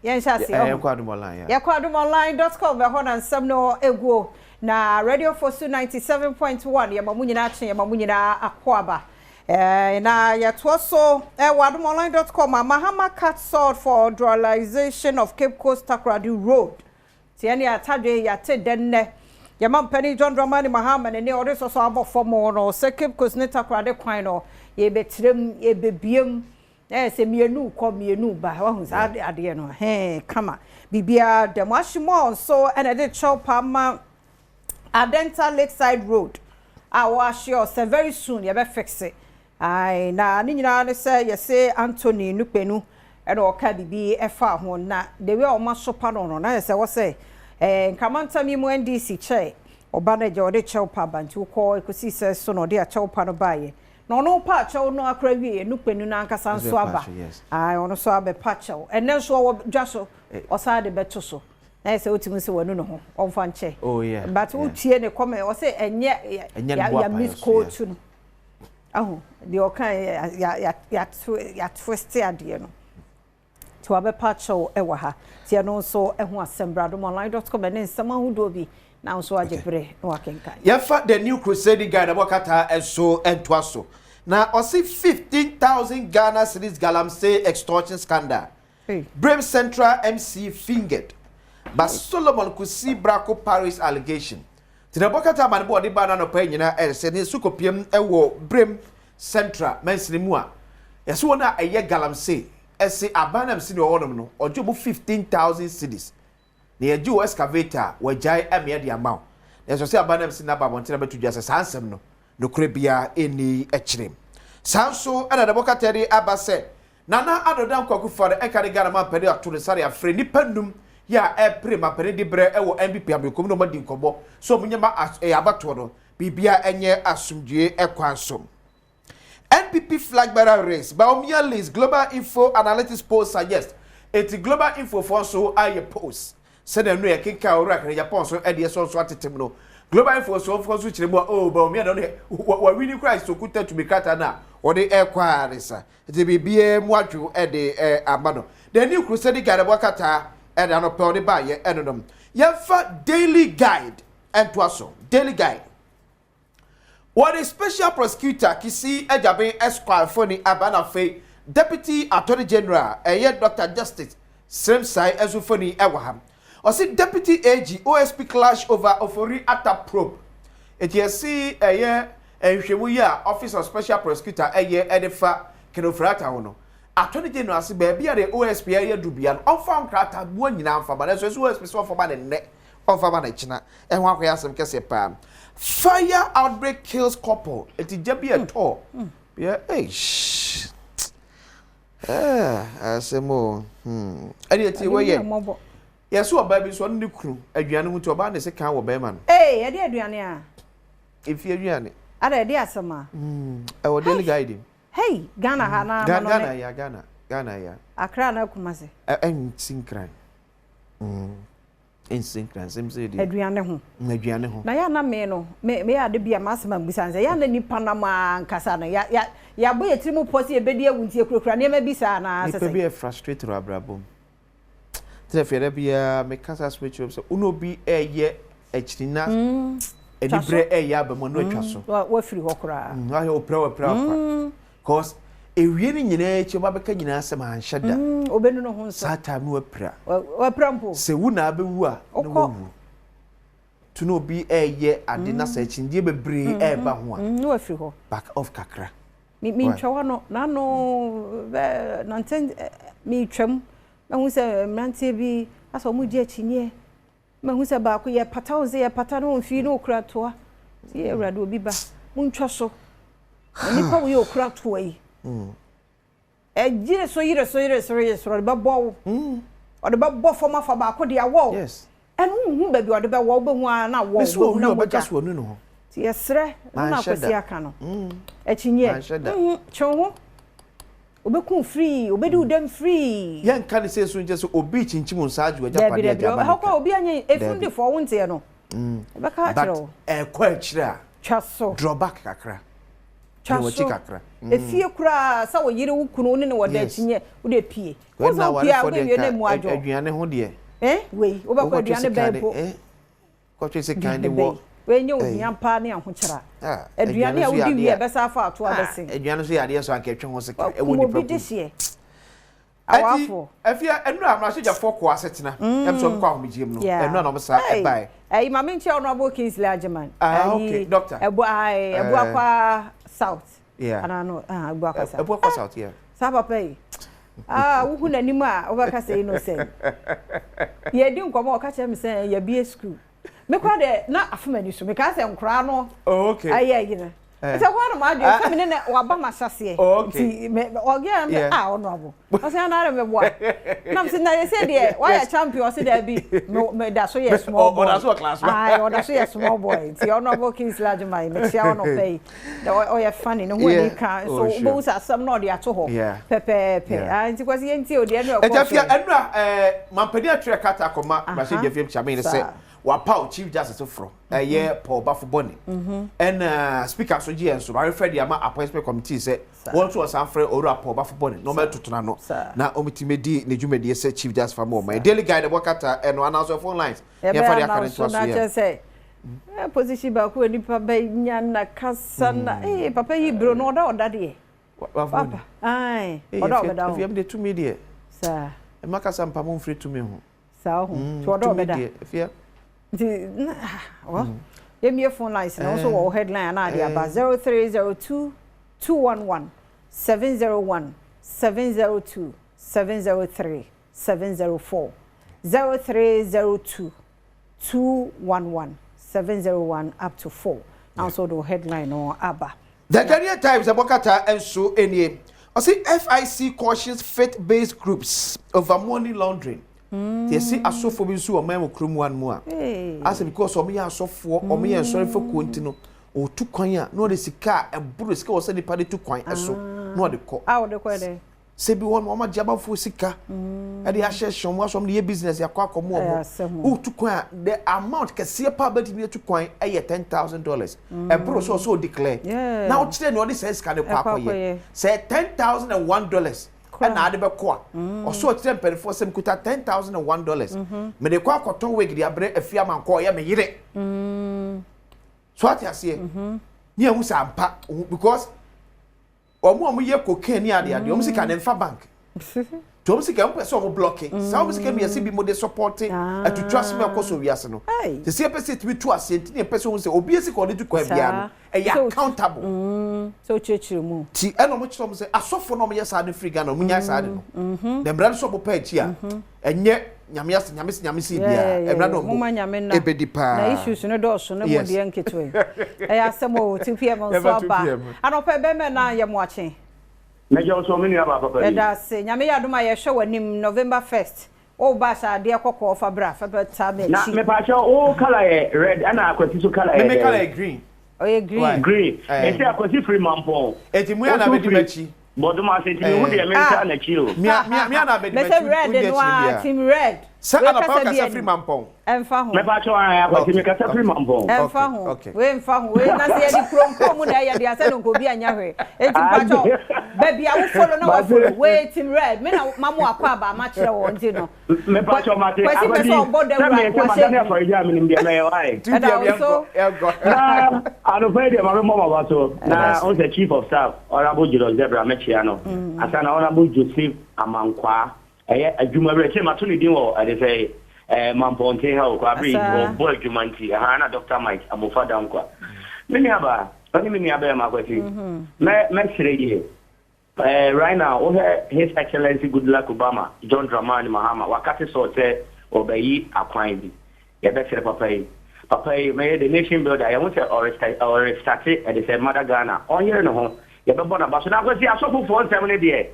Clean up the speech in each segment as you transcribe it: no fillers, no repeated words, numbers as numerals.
Yɛnhyɛ aseɛ ɔho. Yɛnkɔ Adom Online, yeah. Yɛkɔ adomonline.com, ɛhɔ na nsɛm no eguo. Na Radio Fosu 97.1, yɛma mo nyinaa kye, yɛma mo nyinaa akɔ aba. Na yɛtoa so ɛwɔ adomonline.com a, Mahama cut sod for dualization of Cape Coast Takoradi Road. Tiɛ ne atadwe yɛate dɛ nnɛ. Yɛma mpanin John Dramani Mahama ne ne ɔde sɔsɔ abɔ fam no sɛ Cape Coast ne Takoradi kwan no yɛbɛtirem, yɛbɛbiem. Sɛ mmienu kɔ, mmienu ba, wahu saa adeɛ no hɛn kama biribiara dɛm ahyemɔ nso. Ɛna ɛde kyɛw pa ma Adenta Lakeside Road a wɔahyɛ sɛ very soon yɛbɛ fix. Ae, na ne nyinaa ne sɛ yɛsɛ Anthony Nukpenu ɛna ɔka biribi ɛfa ho, na the way a wɔn asopa no, na yɛ sɛ wɔsɛ Nkramantam yi mu NDC kyɛ ɔba no agya ɔde kyɛw pa ba, nti wokɔ ekosi sɛ so na ɔde akyɛw pa no baayɛ, na ɔno pa akyɛw no akora wie, Nukpenu no ankasa nso aba. Ae, ɔno nso abɛpa kyɛw. Ɛnɛ nso ɔwɔ dwa so, ɔsan de bɛto so na yɛ sɛ wotumi sɛ wanu ne ho, ɔmfa nkyɛ. But wotie ne comment, ɔsɛ ɛnyɛ ya misquote no aho deɛ ɔka ya ya ya ya twist adeɛ no, nti wabɛpa kyɛw ɛwɔ ha. Nti ɛno nso ɛho asɛm bra adomonline.com ɛne nsɛm ahodoɔ bi na nso agye bere na wakenkan. Yɛfa The New Crusading Guide ɛbɔ kata ɛso ɛntoa so, na ɔsi 15,000 Ghana cedis galamsey extortion scandal. Hey. Birim Central MC fingered, but Solomon Kusi Brako parries allegation. Nti na ɛbɔ kata ama ne bɔ ɔde ba n'anɔpa yi nyinaa ɛsɛ ne sukopiem ɛwɔ Birim Central mansini mu a yɛsɛ wɔn a ɛyɛ galamsey, ɛsɛ aban nam si ne ɔwɔ nom no, ɔgye ɔmo 15,000 cedis na yɛgye wɔ excavator a wɔagyae ɛmea de ama wo. Na ɛsɛ sɛ aban nam si n'aba abɔnten abɛto dwa sɛ saa nsɛm no nokorɛ biara ɛnni akyire. Saa nso ɛna dɛbɔ kata de aba sɛ Nana Addo Dankwa Akufo-Addo ɛka ne Ghana mampanin ato ne sare afrɛ nipa num yɛ a ɛpere mampanin de brɛ ɛwɔ NPP abɛkɔm na ɔmo adi nkɔmmɔ so ɔmo nyɛma ɛyɛ abatoɔ no biribiara ɛnyɛ asomdwie ɛkwan so. NPP flag bearer race, Bawumia leads, Global Info Analytics poll suggest. Eti Global Info fo nso ayɛ polls sɛdeɛ no yɛ kenka owura kane Japan so ɛdeɛ so nso atetem no. Global Info so fo nso kyerɛ mu a, oh, Bawumia no ne wawini kora sokuta tumi krataa no a wɔde ɛkɔ a ne sa nti biribiara mu adwo ɛde ɛ ama no. The New Crusading Guide ɛbɔ kataa ɛde anɔpɛ ɔde baayɛ ɛno nom. Yɛmfa Daily Guide ɛntoa so. Daily Guide, wɔde Special Prosecutor Kissi Agyebeng Esquire foni aba, na afei Deputy Attorney General ɛyɛ Dr Justice Srem-Sai ɛnso foni ɛwɔ ha. Ɔsi Deputy AG, OSP clash over Ofori Atta probe. Eti yɛsi ɛyɛ nhwehwɛmu yi a Office of Special Prosecutor ɛyɛ ɛde fa Ken Ofori Atta ho no, Attorney General ase baabi a de OSP ɛyɛ du bia no, ɔmfa nkrataa mua nyinaa mfa ba. Na ɛso ɛso OSP sɛ ɔmfa ba ne nnɛ, ɔmfa ba n'akyina, ɛho akɔyɛ asɛm kɛseɛ paa. Fire outbreak kills couple. Eti gya bi ɛtɔ yɛ, eish, asɛm o. Ɛne eti wɔyɛ yɛsɛ ɔbaa bi nso, ɔne ne kunu aduane ho nti ɔbaa ne se kan wɔ bɛrima no. Ee, yɛde aduane a. Efi aduane. Ada yɛde asɛm a. Ɛwɔ Daily Guide. Hey, Ghana ha na. Ghana ya, Ghana ya. Accra na Kumasi. Ɛnsi Nkran, ɛnsi Nkran nsɛm sɛ deɛ. Aduane ho. Aduane ho. Na yɛ ana me no me yɛ ade bi a masɛm a mbisa sɛ yɛ ana nipa nam a nkasa no ya ya yɛabɔ yɛ tiri mu pɔ sɛ yɛbɛdi awu, nti yɛkurakura nneɛma bi saa anaa sɛ nipa bi yɛ frustrated wɔ abrabɔ mu. Tena fɛ dɛ biara mekasa asɛm akyerɛ sɛ wo ne obi ɛyɛ akyiri na aniberɛ ɛyɛ aba mu no, atwa so. Wafiri hɔ koraa. Wahwɛ opira wapira kwa cause ewie no nyinaa akyi, ɔba bɛka nyinaa sɛ manhyɛ da. Obɛnu no ho nso. Saa time no wapira. Wapira mpo. Sɛ wu na abɛwu a na wawu to na obi ɛyɛ ade na sɛ akyindeɛ bebree ɛɛba ho a, na wafiri hɔ. Back off kakra. Mentwa hɔ no n'ano bɛ nante metwam, mahu sɛ mmeranteɛ bi asɛ ɔmo gye akyinyeɛ, mahu sɛ baako yɛ pata wo sɛ yɛ pata no ɔmfii na ɔkura toa sɛ yɛ Awurade obi ba montwa so na nipa wo yɛ ɔkura toa yi ɛgyere so yere so yere so yere so, ɔde bɛbɔ wo, ɔde bɛbɔ fam afa baako de awɔ wo. Ɛno wohu baabi ɔde bɛwɔ wo, bɛhu ara na awɔ wo, bɛhu na mogya. So ɔnu ne ho. Nti yɛserɛ na Akwasi aka no akyinyeɛ kyew ho, obɛku free, obɛdi wo dɛm free. Yɛnka ne sɛ nso nkyɛ sɛ obi kyinkyim nsa agye w'agyapadeɛ agye ama ne ka. Obi anyɛ efun de fɔ wo nteɛ no ɛbɛka akyerɛ wo. Ɛkɔ akyire a, twa so. Draw back kakra. Twa Dwene w'akyi so. kakra. Efie koraa sɛ wo yere wo kunu wo ne no wɔ da akyinnye wo deɛ pue. Wei Wo sɛ na wo pue a awarefoɔ deɛ wobɛwie na nka emu adwo. aduane ho deɛ. Eh wei wobɛkɔ Wokɔtwe aduane sekan bɛn de mpo. eh kɔtwe sekan Aduane de bɛn. wɔ Wei nyɛ eh. ohia paa ne ahokyere a. Ah Aduane aduane a nso yɛ wodi wie adeɛ a ɛbɛsan afa ato a ah abɛsen. aduane nso yɛ adeɛ nso anka ɛtwe ho sekan ɛwɔ Wakum nipa obi kum. dehyeɛ. Ɛnti Awafoɔ. afie ɛnura mmarahyɛgyafoɔ kɔɔ asetena ɛm sɛ ɔmo kɔ ahomegyeɛ mu no ɛnura na ɔmo saa Hey, ɛbaeɛ. ɛyi maame nkyɛn Honourable Kingsley Agyeman. Ah okay Ɛyi doctor. ɛbu ayi Eh, Abuakwa South. yeah. Anaa no ah Abuakwa South. Abuakwa Ah South yeah. saa papa yi. Ah wohu n'anim a wobɛka sɛ innocent. Yɛdi nkɔmɔ ɔka kyerɛ me sɛ yɛbie school. Me kora deɛ na afa m'ani so mekaa sɛ nkoraa no Oh okay. ayɛ ayi no. Eh. Sɛ hɔ ara na m'adwene sɛ me ne no waba m'ahyɛseɛ Oh okay. nti me ɔyɛ me Yeah. ah honourable ɔsɛ ana ara meboa na me sɛ na yɛsɛ deɛ wayɛ Yes. champion ɔsɛ daabi me meda so yɛ small boy Ɔda so wɔ class one. Ae ɔda so yɛ small boy nti honourable Kingsley Agyemang mekyia wo anɔpa yi na ɔyɛ funny ne ho Yeah. ani ka Oh nso sure. wobɛhu sɛ asɛm na ɔde ato hɔ Yeah. pɛpɛɛpɛ Yeah. ah nti Kwasi yɛntie o deɛ ɛno Ɛnti ɛkɔɔ so afia yi. ɛnura ɛɛ mampanin atwerɛ krataa kɔma Aha. mmarahyɛbadwafie kyamini sɛ Saa. wapaw Chief Justice foforɔ ɛyɛ Paul Baffoe-Bonnie ɛna Speaker nso gye yɛn so warefrɛ de ama Appointment Committee sɛ wɔn nso wɔsan frɛ Owura Paul Baffoe-Bonnie na wɔn no na wɔn di ne dwumadie sɛ Chief Justice fama wɔn. Daily Guide ɛbɔ kata ɛno anaasɛ phone lines yɛn fa de aka ne ntoa so yɛ. Sɛ position baako a nipa bɛnya na kasa na ee papa yi bro no ɔda ɔda deɛ. Papa ayi ɔda ɔbɛda ho. Efie de tumi deɛ. Saa. Ɛma kasa mpa mo nfiri tumi ho. Saa ho tí ɔdɔ ɔbɛda. Efie. Nti well yɛmie phone lines na nso wɔ headline ana ade aba 0302 211 701 702 703 704 0302 211 701 up to 4 na nso de headline no aba. The Ghanaian Times ɛbɔkata nso nie ɔsi FIC cautions faith-based groups over money laundering. Yɛsi asɔfoɔ bi nso wɔ ɔman mu kurom wa no mu a asɛ because ɔmo yɛ asɔfoɔ ɔmo yɛ nsɔrifo kuo nti no ɔtu kwan a na ɔde sika a ɛboro sika wɔ sɛ nipa de tu kwan ɛso na ɔde kɔ. A ɔde kɔ dɛ. Sɛ bi hɔ no wɔn agye abanfoɔ sika ɛde ahyehyɛ wɔn asɔ wɔn de yɛ business akɔ akɔmo wɔn wotu kwan a the amount kɛseɛ paa bɛtumi atu kwan ɛyɛ $10,000 ɛboro so ɔsɛ ɔdeclare na ɔkyerɛ nea ɔde sɛ sika de kɔ akɔyɛ sɛ $10,001 ɛna ade bɛkɔ a ɔsɛ ɔkyerɛ mpanimfoɔ sɛ mekuta $10,001 mede kɔ akɔtɔ wig de abrɛ afie ama nkɔ ɔyɛ me yere so ate aseɛ ne ɛho sɛ ampa because wɔn a wɔyɛ cocaine ne adeade wɔn sika ne nfa bank tí wɔn sika wɔn pɛ sɛ wɔn block saa wɔn sika mi yɛsi bi mo de support atutu asɛm ɛkɔ so wiase no sisi ɛpɛ sɛ etumi tu aseɛ nti ne ɛpɛ sɛ wɔn sɛ obi esi ka ɔde tu kwan biara no ɛyɛ accountable. Sɛ o kyerɛkyerɛ mu. Ti ɛna wɔn kyerɛ wɔn sɛ asɔfo na wɔn yɛ saa de firi Ghana wɔn nya saa de no na mmerɛ no so wɔn pɛ akyi a ɛnyɛ nyame ase nyame se nyame se biara ɛmmerɛ no wɔn ebedi paa. Na issues no dɔɔso ne mo deɛ nketewa yi ɛyɛ asɛm o 2 pm nso aba anɔpɛ bɛmɛ na yɛ mo akye. Mɛgye wo so me nua baa papa bi. Yɛda ase nyame yɛ adom a yɛhwɛ w'anim November 1st wo ba hyɛ adeɛ kɔkɔɔ fa bra fa bɛ taa me Na akyi. mepakyɛ wo colour yɛ red ɛna Akwasi so colour yɛ Me me colour dɛn? yɛ green. Ɔyɛ green. Green. Ɛsɛ Akwasi firi Mampɔn. Eti mu ya na bɛdi m'akyi. Bɔdom ase nti mehu deɛ mentaa n'akyi o. Mia mia mia na bɛdi Mɛsɛ m'akyi red wodi no akyi a bia. team red. Sɛ Wei anɔpa kasa bi kasa anim. firi Mampɔn. Ɛmfa ho. Mepakyɛ ae Akwasi mekasa firi Mampɔn. Ɛmfa ho. Wei mfa ho. Wei na sɛ yɛde kuro nkuro mu na ɛyɛ deɛ asɛ no nka obi anya hwee. Enti mpakyɛ baabi a wo follow na wa follow. Wei team red. Me na ma mo akɔ aba ma kyerɛ wɔ nti no. Mepakyɛ mate Kwasi pɛ Akwasi sɛ ɔbɔ sɛ dawura meyɛ sɛ wahyɛ madane green. afɔregye a menim deɛ mɛyɛ wae. Ɛda wo so. Na anɔpa yi deɛ ma memmɔ m'aba so na wo sɛ Chief of Staff Honourable Julius Debra mɛkyea no asa na Honourable Joseph Amankwaa ɛyɛ adwuma werɛ kyɛ mato ne din wɔ ɛde sɛ ɛɛ Mampɔnten ha o Kwabere yi ɔbɔ adwuma nti ɛha na Dr. Mike Amofa Dankwa me nua baa ɔne me nua bɛrima Akwasi mɛ mɛsrɛ yie right now wohwɛ His Excellency Goodluck Obama John Dramani Mahama wakate sɛ sɛ ɔbɛyi akwan bi yɛbɛsrɛ papa yi papa yi mɛyɛ the nation builder yɛho sɛ ɔrestart ɛde sɛ mother Ghana ɔnyere ne ho yɛbɛbɔ n'aba so na Akwasi asɔfofoɔ nsɛm no deɛ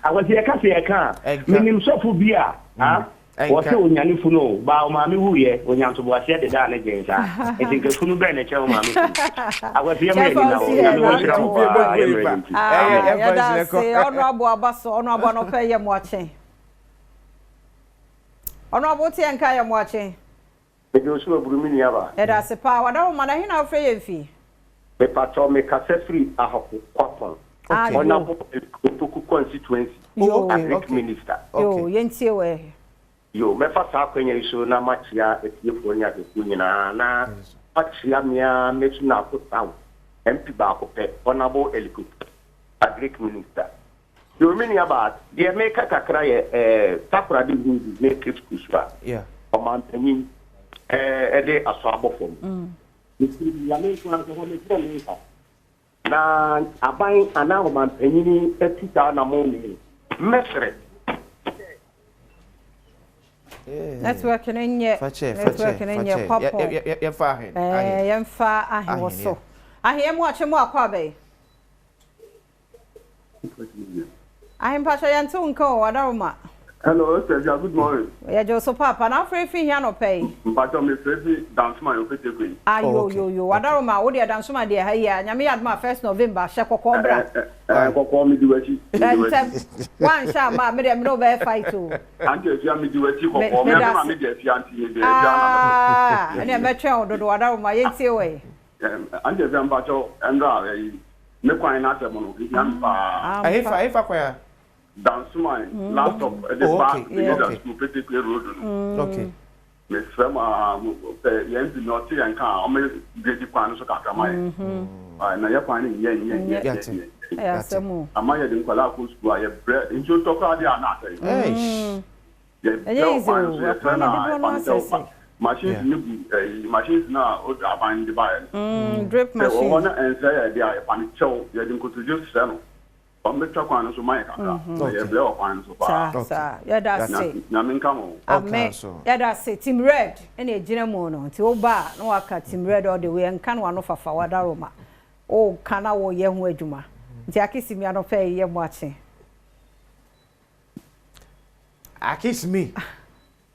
Akwasi yɛka sɛ yɛka a menim sɔfo bi a wɔsɛ onyane funu o ba ɔmaame wuyɛ onyantoboaseɛ deda ne gyen saa nti nka funu bɛn na ɛkyɛ wo maame funu Akwasi yɛmmerɛ ni na hɔ Nyame wɔnhyira mo paa yɛmmerɛ no nti. Amen. Yɛda ase ɔno abo aba so ɔno abo anɔpɛ yɛ mo akye. Ɔno abo teɛ nka yɛ mo akye. Mede osu aburu me nua ba. Yɛda ase paa wada wo ma na he na wofrɛ yɛn fi? Mepakyɛw me kasa firi Ahafo Kwapong, Honourable Eric Opoku constituency, Yoo. Agric Minister. Yoo, yɛntie wo ɛ. Yoo, mɛfa saa akwanya yi so na makyea atiefoɔ ne ahwɛfoɔ nyinaa na makyea me ara me Sunako South MP baako pɛ, Honourable Eric Opoku, Agric Minister. Yoo, me nua baa, deɛ meka kakra yɛ eh, Takoradi Hungu ne Cape Coast a ɔmanpanyin eh, de asɔ abɔ fam. Mefiri Nyame nko ara hɔ mebrɛ me nkwa. Na aban anaa ɔmanpanyin atu saa anammɔn wei no, mɛsrɛ sɛ. Network no nyɛ network no nyɛ kwapɔn. Yɛmfa ahen. Ɛɛ yɛmfa ahen wɔ so. Ahen mu akye mu akɔ abɛn. Ahe mpakyɛ yɛnte wo nka o Adaroma. Hello Sylvia good morning. Yɛgye wo so paapa na wofrɛ fi he anɔpa yi? Mpakyɛ me frɛ fi Dansoma yɛ ofete kwe. Ayo yo yo Adaroma wo deɛ Dansoma deɛ ha yi a Nyame yɛ adom a first November hyɛ kɔkɔɔ bra. Ɛɛ kɔkɔɔ me di w'akyi me di w'akyi. Ntɛm woanhyɛ amma a me deɛ me ne wo bɛyɛ fight o. Auntie Afia me di w'akyi kɔkɔɔ me ade ma me di Afia nti me di Afia na mɛtɔ. Aah ɛneɛ mɛtwɛn wo dodo Adaroma yɛntie wo ɛ. Auntie Afia mpakyɛw ɛnra ɛyi me kwan n'asɛm no ehia me paa. Ɛhefa ɛhefa kwan a? Dansoman last stop ɛde ba Ebenezer school Petekwe road no. Okay. Mesrɛ mo aa sɛ yɛn MP no ɔte yɛn nka a ɔmɛ grade kwan no so kakra ma yɛn. Na yɛ kwan no nyɛ nyɛ nyɛ nyɛ nyɛ. Ama yɛde nkwadaa kɔ sukuu a yɛbrɛ nsuo tɔ koraa deɛ a na asɛe. Ɛnyɛ easy o, ɛkwan no dodoɔ no asɛesɛe. Machines no gu ɛyi machines no a o aban no de baeɛ no. Drip Sɛ wɔ hɔ machine. na ɛnsɛe yɛ deɛ a yɛfa no kyɛw yɛde nkotodwe srɛ no ɔmmɛtwa kwan no so ma yɛ kakra na yɛbrɛ wɔ kwan no so paa. Saa saa yɛda ase. Nyame nka mo. Amen yɛda ase team red ɛna ɛgyina mu no nti wo ba a na waka team red all the way ɛnka no ano fafa wadaroma wo ka na wo yɛ ho adwuma nti akisi mi anɔpɛ yi yɛ mo akye. Ah, kiss me.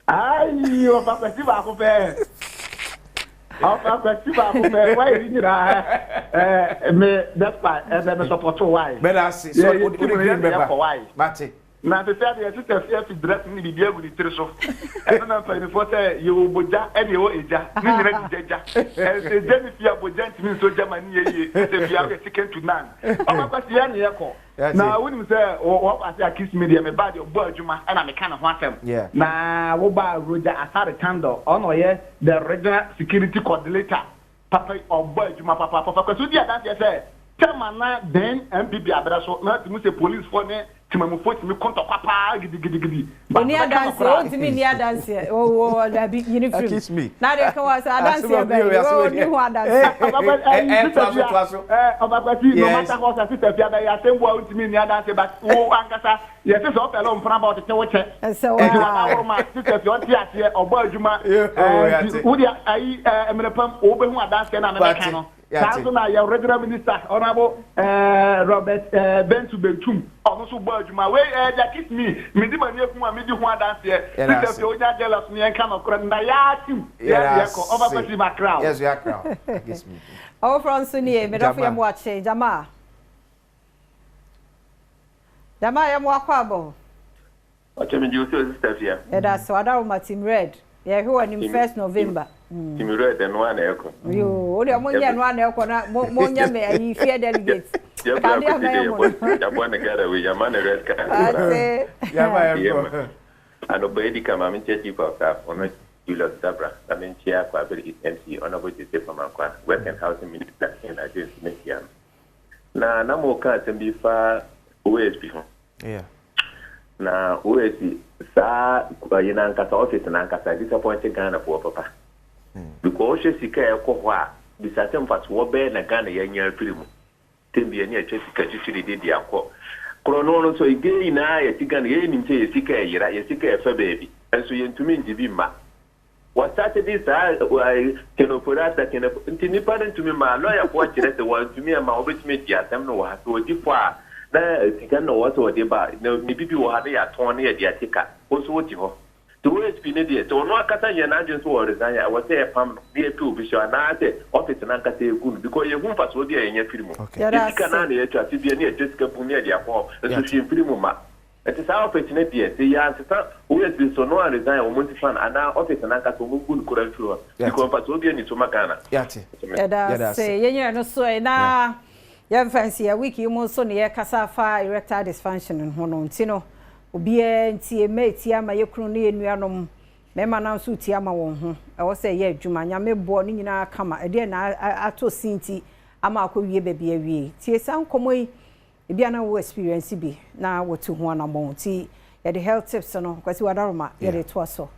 Ayi, ɔfa kwasi baako pɛ. Ɔfa kwasi baako pɛ. Why yi nyinaa? Eh, me despite ɛbɛ me support why. Bɛda ase. So o de green bɛba. Mate. Na sɛ sɛ deɛ sista fi afi dress ne biribi agu ne tiri so. Ɛno na mpanimfoɔ sɛ yɛwɔ bogya ɛne yɛwɔ egya. Ne nyina gyigya gya. Ɛsɛ egya ne fie a bogya ntumi nso gya ma ne yɛ yie. Sɛ fie a woyɛ chicken to naan. Ɔba kwasi yɛ ne yɛkɔ. Na wonim sɛ wɔba ase a kiss me deɛ mebaa deɛ ɔbɔ adwuma ɛna meka ne ho asɛm. Na wobaa Roger Asare Tandor ɔna ɔyɛ the regional security coordinator papa yi ɔbɔ adwuma papa papa Kwasi wodi adanseɛ sɛ term ana then NPP abrɛ so na tumi sɛ police foɔ ne temamufoɔ tumi ko ntɔkwa paa gidigidigidi but Ɔni mɛka adanseɛ, nokorɛ a. ɔntumi nni adanseɛ, ɔwɔ dabi yini Kiss firim. me. Na adeɛ ka wa sɛ adanseɛ bɛn, ɔni ho adanseɛ. Toa so, toa so. Ɔba Kwasi, no matter what, sɛ sister fia bɛyɛ asɛm bu a wontumi nni adanse but wo ankasa yɛse sɛ ɔpɛ lɔ mpena ba ɔtete wo kyɛ. Ɛsɛ Nti waa. wadaworo ma sister fia ɔnte aseɛ ɔbɔ adwuma nti wo deɛ ayi mmerɛ pam wobɛhu adanseɛ no a mebɛka no. Saa nso na yɛ regional minister Honourable Robert Bentu Bentum ɔno nso bɔ adwuma. Wei ɛyɛ deɛ kiss me medi m'ani ahu a medi ho adanseɛ. Sister fia onya jealous no yɛnka nɔkorɛ no na yɛatim yɛn deɛ kɔ ɔba Kwasi makra o. Yes, yɛakra o. Kiss me. Ɔfoforɔ nso nie, me dɔfo yɛ mo akye, Jamaa. Jamaa yɛ mo akɔ abɔ. Ɔkyɛ me gye wo sɛ sister fia. Yɛda ase Wadaroma team red yɛhwɛ w'anim first November. Team red ɛno ara na ɛkɔ. Yoo wo deɛ mo nyɛ ɛno ara na ɛkɔ na mo mo nyɛ me ayi fear delegate. Yɛ bra Kadeɛ kwesi mɛyɛ deɛ mo yɛbɔ no. yɛabɔ ne gara wei yɛama no red card koraa. Ate. Yɛama Yɛ yɛnkɔ. ma. Anɔpa yi di kan ma menkyia Chief of Staff Ɔno Julius Dabra na menkyia Kwabere East MC Honourable Joseph Amankwah, Work and Housing Minister Ken Adjei nso mɛkyia no. Na na moreka asɛm bi fa OSP ho. Yeah. Na OSP saa ayi no ankasa office no ankasa disappoint Ghana foɔ papa. Because wohwɛ sika a ɛkɔ hɔ a, bisa sɛ mfasoɔ bɛyɛ na Ghana yɛanya afiri mu. Tɛm bi yɛne atwa sika twitwiri de de akɔ. Korɔno no nso, yɛn nyinaa yɛte Ghana, yɛn nim sɛ yɛ sika ɛyera, yɛ sika ɛfa baabi, nso yɛntumi ngye bi mma. Wɔsate de saa Ken Ofori-Atta, Ken nti nnipa no ntumi mma. Lɔyafoɔ kyerɛ sɛ wɔantumi amma, wɔbɛtumi adi asɛm no wɔ ha. Sɛ wɔdi fɔ a, na sika no na wɔwɔ sɛ wɔde ba. Na ne bibi wɔ ha na yɛatɔn na yɛde ate ka. Wo nso wote hɔ. Nti OSP no deɛ, sɛ ɔno ankasa nyɛ n'adwene sɛ ɔresign a, ɛwɔ sɛ yɛpam no na yɛpɛ obi hyɛ hɔ anaasɛ office no ankasa yɛgu no because yɛnhu mfasoɔ bi a yɛnya firi mu. Yɛda Yɛ sika no ase. ara na yɛtwa, afe biara na yɛtwa sika bum na yɛde akɔ hɔ, nso hwee mfiri mu mma. Nti saa office no deɛ, sɛ yɛ ansesa OSP so no a resign, wɔn nsesa no anaa office no ankasa wɔn ngu no kora mfiri hɔ because mfasoɔ bi ani so ma Ghana. Yate. Yɛda ase. Yɛnyɛ no so ɛ na yɛmfa nsi yɛ week yi mu nso ne yɛkasa afa erectile dysfunction ho no. Nti no obiara ntie mma etie ama yɛ kunu ne yɛ nuanom mmarima no nso tie ama wɔn ho. Ɛwɔ sɛ ɛyɛ adwuma Nyame boɔ ne nyinaa kama. Ɛdeɛ na atɔ sin ti ama akɔwie baabi awie. Tie saa nkɔmmɔ yi, ebi ana wo experience bi na wɔtu ho anammɔn. Nti yɛde health tips no, Kwasi Wadaroma, yɛde toa so.